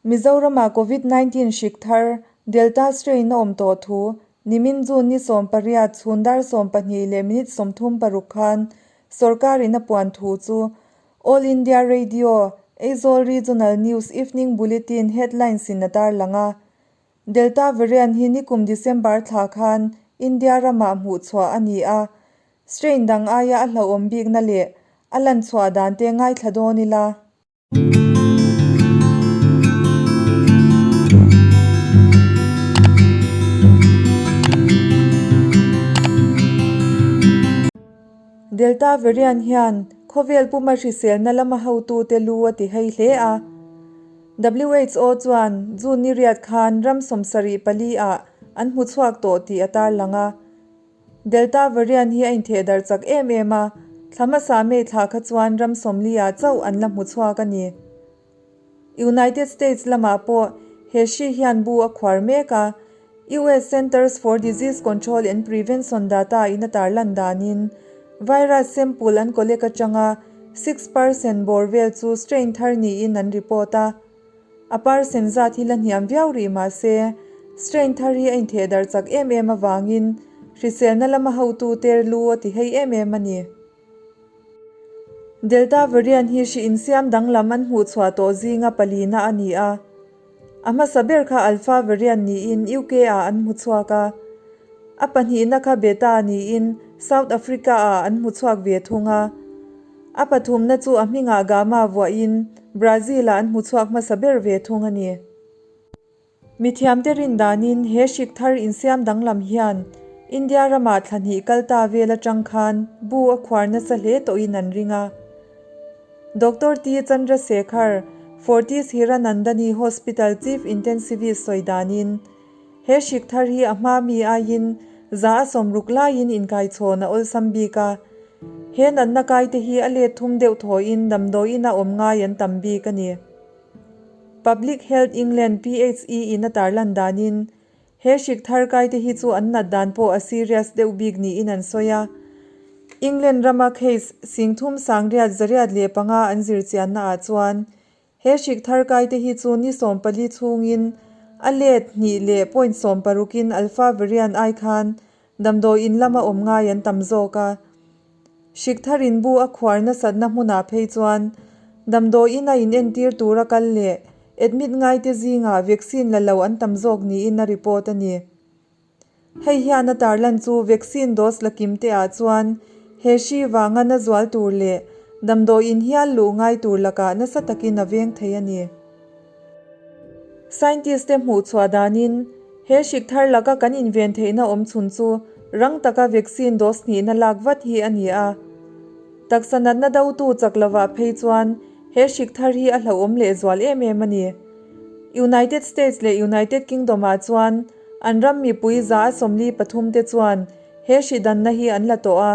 Mizorama Covid 19 hrik thar Delta strain a awm tawh thu nimin June ni 18 chhun dar 12 leh minute 36 khan sorkarin a puan thu chu All India Radio, Aizawl Regional News Evening Bulletin headlines in a tarlang a. Delta variant hi nikum December thla khan India ramah hmuh chhuah a ni a, strain dang aia a hlauhawm bikna leh a lan chhuah dan te ngaithla dawn ila. Delta variant hian khawvel puma hriselna lama hotute lu a ti hei hle a. WHO chuan June ni riat khan ram 74 ah an hmu chhuak tawh tih a tarlang a. Delta variant hi a intheh darh chak em em a, thla hmasa May thla kha chuan ram 40 ah chauh an la hmu chhuak a ni. United States lamah pawh he hri hian bu a khuar mek a, US Centers for Disease Control and Prevention data in a tarlan danin virus sample an collect atanga 6% bawr vel chu strain thar niin an report a. A percent zat hi la hniam viau rih mah se, strain thar hi a intheh darh chak em em avangin hriselna lama hotute lu a ti hei em em a ni. Delta variant hi hri insiam danglam an hmuh chhuah tawh zinga palina a ni a. A hmasa ber kha Alpha variant niin UK ah an hmu chhuak a. A pahnihna kha Beta niin South Africa ah an hmu chhuak ve thung a. A pathumna chu a hmingah Gamma vuahin Brazil ah an hmu chhuak hmasa ber ve thung a ni. Mithiamte rin danin he hrik thar insiam danglam hian India ramah thla hnih kal ta vel atang khan bu a khuar nasa hle tawhin an ring a. Doctor T. Chandrasekhar, Fortis Hiranandani Hospital Chief Intensivist sawi danin he hrik thar hi a hma mi aiin 160 laiin inkaichhawn a awlsam bik a. He natna kaite hi a let thum deuh thawhin damdawiin a awm ngai an tam bik a ni. Public Health England, PHE, in a tarlan danin he hrik thar kaite hi chu an nat dan pawh a serious deuh bik niin an sawi a. England rama case 3805 an zir chianna ah chuan he hrik thar kaite hi chu ni 14 chhungin a let 2 leh point 60 in Alpha variant ai khan damdawiin lama awm ngai an tam zawk a. Hrik tharin bu a khuar nasatna hmunah phei chuan damdawiin a inentir tura kal leh admit ngaite zingah vaccine la lo an tam zawk niin a report a ni. Hei hian a tarlan chu vaccine dose la kim te ah chuan he hri vanga na zual tur leh damdawiin hial luh ngai tur lakah nasa takin a veng thei a ni. Scientist te hmuh chhuah danin he hrik thar laka kan inven theihna awm chhun chu rang taka vaccine dose hnihna lak vat hi a ni a. Taksa natna dotu chak lovah phei chuan he hrik thar hi a hlauhawm lehzual em em a ni. United States leh United Kingdom ah chuan an ram mipui 43 te chuan he hri danna hi an la tawh a.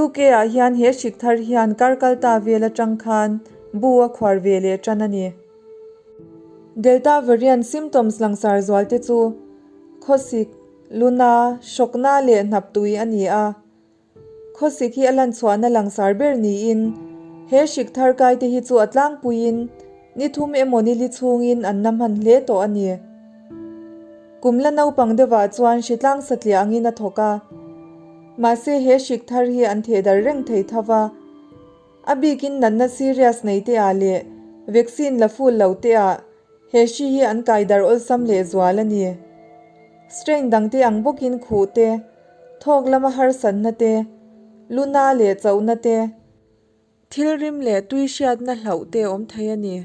UK ah hian he hrik thar hian kar kal ta vel atang khan bu a khuar ve leh tan a ni. Delta variant symptoms langsar zual te chu khawsik, luna, hrawkna leh hnap tui a ni a. Khawsik hi a lan chhuahna langsar ber niin he hrik thar kai te hi chu a tlangpuiin ni thum emaw ni li chhungin an na hman hle tawh a ni. Kum la naupang deuhah chuan hritlang satliah angin a thawk a. Mahse he hrik thar hi an theh dar reng thei tho va. A bikin natna serious nei te ah leh vaccine la full lo te ah he hri hi an kai dar awlsam lehzual a ni. Strain dang te ang bawkin khuh te, thawk lama harsatna te, luna leh chauhna te, thil rim leh tui hriatna hlauh te awm thei a ni.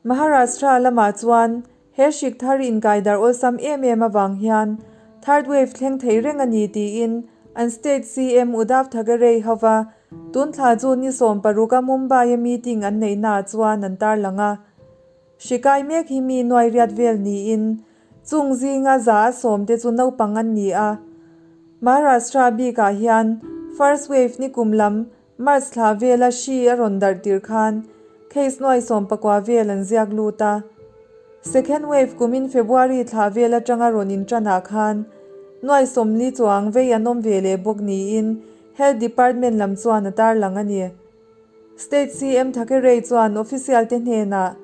Maharashtra lamah chuan he hrik thar inkai darh awlsam em em avang hian third wave thleng thei reng a ni tiin an state CM Uddhav Thackeray hova tun thla chu ni 16 a Mumbai-a meeting an neihnaah chuan an tarlang a. Hri kai mek hi mi nuai riat vel niin chung zinga 100 te chu naupang an ni a. Maharashtra bikah hian first wave ni kum lam March thla vela hri a rawn darh tir khan case nuai 19 vel an ziak lut a. Second wave kumin February thla vel atanga rawn intanah khan nuai 40 chuang vei an awm ve leh bawk niin Health Department lam chuan a tarlang a ni. State CM Thackeray chuan official te hnenah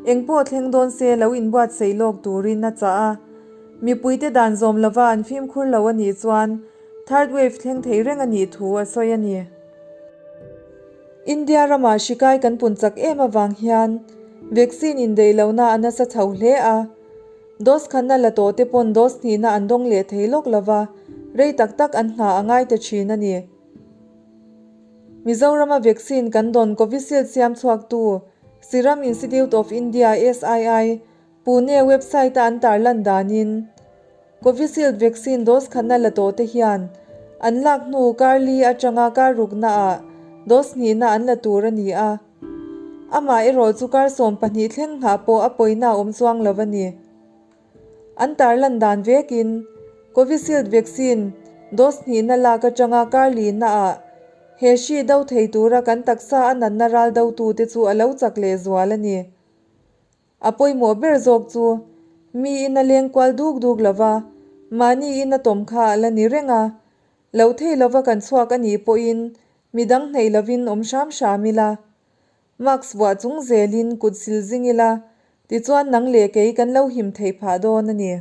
Engpawh thleng dawn se lo inbuatsaih lawk turin a chah a. Mipuite dan zawm lova an fimkhur lo a nih chuan third wave thleng thei reng a nih thu a sawi a ni. India ramah hri kai kan pun chak em avang hian vaccine indeih lohna a nasa chho hle a. Dose khanna la tawh te pawn dose hnihna an dawng leh thei lawk lova, rei tak tak an nghah a ngai ta thin a ni. Mizorama vaccine kan dawn Covishield siam chhuaktu Serum Institute of India, SII, Pune website-a an tarlan danin, Covishield vaccine dose khatna la tawh te hian an lak hnu kar li atanga kar ruknaah dose hnihna an la tur a ni a. Amah erawh chu kar 12 thleng nghah pawh a pawina a awm chuang lo a ni. An tarlan dan vekin, Covishield vaccine dose hnihna lak atanga kar lihnaah he hri do thei tura kan taksa a natna ral dotute chu a lo chak leh zual a ni. A pawimawh ber zawk chu miin a leng kual duk duk lova, mahni in a tawm kha a la ni reng a. Lo thei lova kan chhuak a nih pawhin midang hneih lovin awm hram hram ila. Mask vuah chung zelin kut sil zing ila, tichuan nang leh kei kan lo him theih phah dawn a ni.